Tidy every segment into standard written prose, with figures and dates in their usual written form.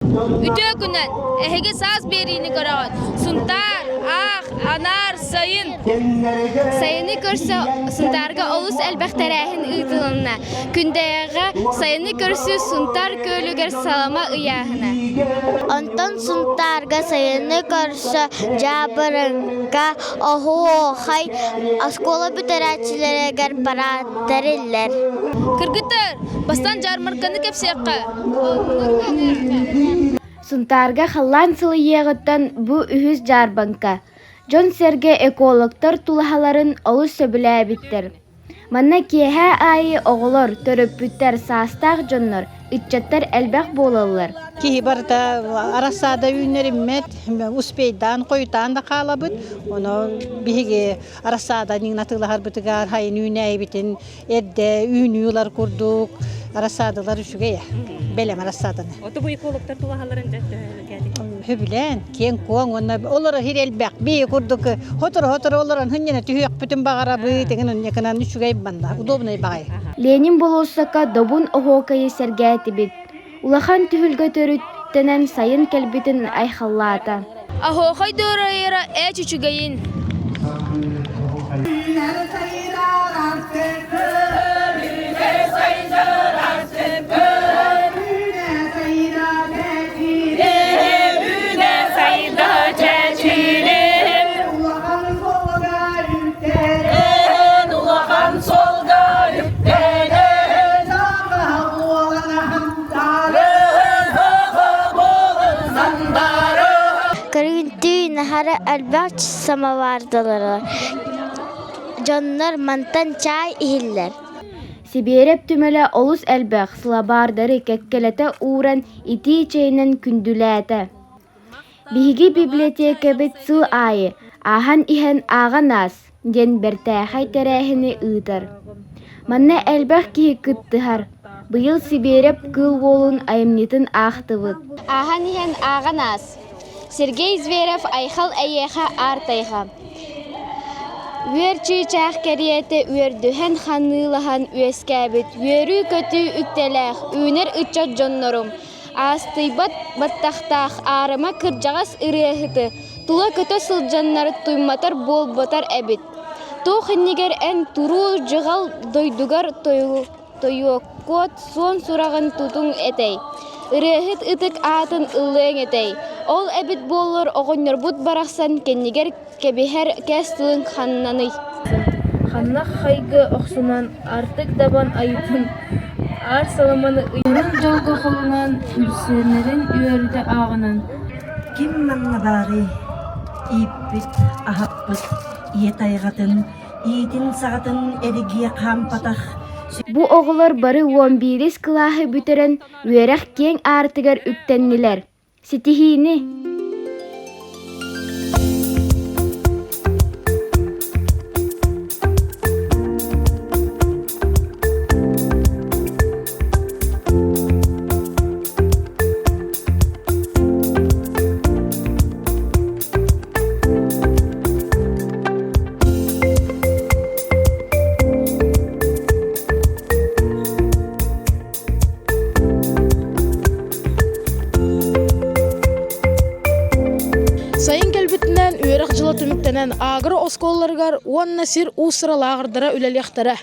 Үтүө күнэн! Эһиги саас биэриини көрөҕүт. Сунтаар, аах, анаар, сайын. Сайыны көрсө Сунтаарга олус элбэх тэрээһин ыытылынна. Күндэйэҕэ сайыны көрсүү Сунтаар күөлүгэр салама ыйааһына. Онтон Сунтаарга сайыны көрсө дьаабырыҥка, оһуохай, оскуола бүтэрээччилэригэр парад тэриллэр. Кыргыттар, бастаан дьаармарканы кэпсиэххэ. Сунтаарга халлаан сылыйыаҕыттан бу үһүс дьаарбаҥка. Дьон-сэргэ экологтар тулаһаларын олус сөбүлээбиттэр. Манна киэһэ аайы оҕолор, төрөппүттэр, саастаах дьоннор, ыччаттар элбэх буолаллар. Киһи барыта арассаада үүннэриммэт, успейдаан, хойутаан да хаалабыт. Ону биһиги арассаада атыылаһарбытыгар хайын үүнээйибитин эрдэ үүнүү ылар курдук арассаадалар үчүгэй бэлэм арассааданы. Ото бу экологтар тулаһаларын Сөбүлээн, киэҥ-куоҥ уонна олоро сир элбэх. Бии курдук хоторо-хоторо олорон хынньана түһүөхпүтүн баҕарабыт, эҥин онньакынан үчүгэй манна, удобнай баҕайы. Ленин болуоссакка добун оһуокайы сэргээтибит. Улахан түһүлгэ төрүттэнэн сайын кэлбитин айхаллаата. Оһуохай дуорайара ээч үчүгэйин. Көрүҥтүү наһара элбэх самовардалара. Дьоннор мантан чаай иһиллэр. Сибиэрэп түмэлэ олус элбэх сылабаардары кэккэлэтэ ууран итии чэйинэн күндүлээтэ. Биһиги библиотекабыт сыл аайы ааһан иһэн ааҕан аас диэн бэртээхэй тэрээһини ыытар. Манна элбэх киһи кыттыһар. Быйыл Сибиэрэп Кыыл Уолун айымньытын аахтыбыт. Ааһан иһэн ааҕан аас. Сергей Зверев Айхал эйиэхэ аар тайҕа. Үөр чыычаах кэриэтэ үөрдүһэн ханыылаһан үөскээбит үөрүү-көтүү үктэлээх үүнэр ыччат дьоннорум Аастыйбат баттахтаах аарыма кырдьаҕас ырыаһыты тула көтө сылдьаннар туйматар буолбатар эбит. Туох иннигэр эн туруу дьыҕал дойдугар тойуоккуот суон сураҕын тутуҥ этэй, ырыаһыт ытык аатын ыллыаҥ этэй, ол эбит буоллар оҕонньорбут барахсан кэннигэр кэбиһэр кэс тылыҥ ханнаный? Ханна хайгы охсунан, артык дабан айытын, аар саламаны ыйарын дьолго холунан, үрсүөннэрин үөрүтэ ааҕынан Ким манна баарый? Ииппит, аһаппыт, ийэ тайҕатын, иитин-саҕатын эригиэ хаампатах Бу оҕолор бары уон биирис кылааһы бүтэрэн, үөрэх киэҥ аартыгар үктэннилэр. Ситиһиини! Сайын кэлбитинэн үөрэх дьыла түмүктэнэн агро оскуолаларыгар уонна сир уус-сыра лааҕырдара үлэлиэхтэрэ.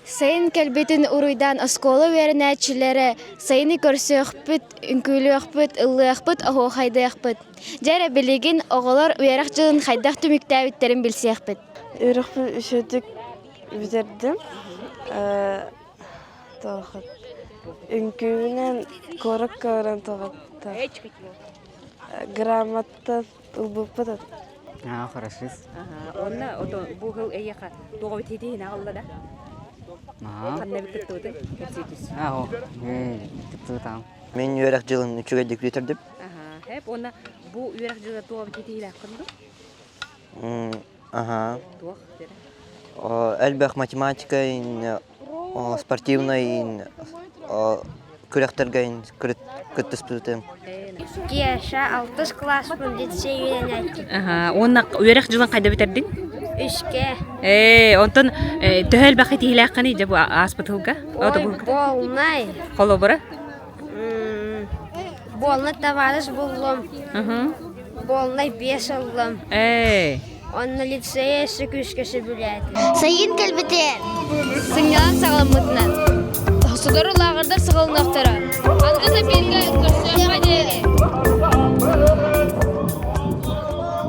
Сайын кэлбитин уруйдаан оскуола үөрэнээччилэрэ сайыны көрсүөхпүт, үҥкүүлүөхпүт, ыллыахпыт, оһуохайдыахпыт. Дьэ эрэ билигин оҕолор үөрэх дьылын хайдах түмүктээбиттэрин билсиэхпит. Үөрэхпин үчүгэйдик бүтэрдим. Тоҕо үҥкүүбүнэн куоракка баран тоҕотто. Грамота ылбыппыт. Аа, хорошист. Онно ото бу хыл эйиэхэ туох битиитин аҕалла да? Аа. Ханна кыттыбытын кэпсии түс. Аа, кыттыбытам. Мин үөрэх дьылын үчүгэйдик бүтэрдим. Аха, хэп уонна бу үөрэх дьыла туох битиитиилээххин дуу? Аха. Туох дэрэ? Элбэх математика спортивнай күрэхтэргэ кыттыспытым. Кеша алтыс кылааспын лицей үөрэнээччи. Аха, уонна үөрэх дьылын хайда бүтэрдиҥ? Үскэ. Ээ, онтон төһө элбэх итиилээххиний дьэ бу ааспыт сылга? Ой, полнай. Холобура? Буолна табаарыс буллум. Буолнай биэс ыллым. Эй. Онно лицейэ өссө күүскэ сөбүлээтим. Сайын кэлбитэ. Сынньалаҥ саҕаламмытынан. Сотору лааҕырдар саҕаланыахтара. Аныгы сэпиэргэ.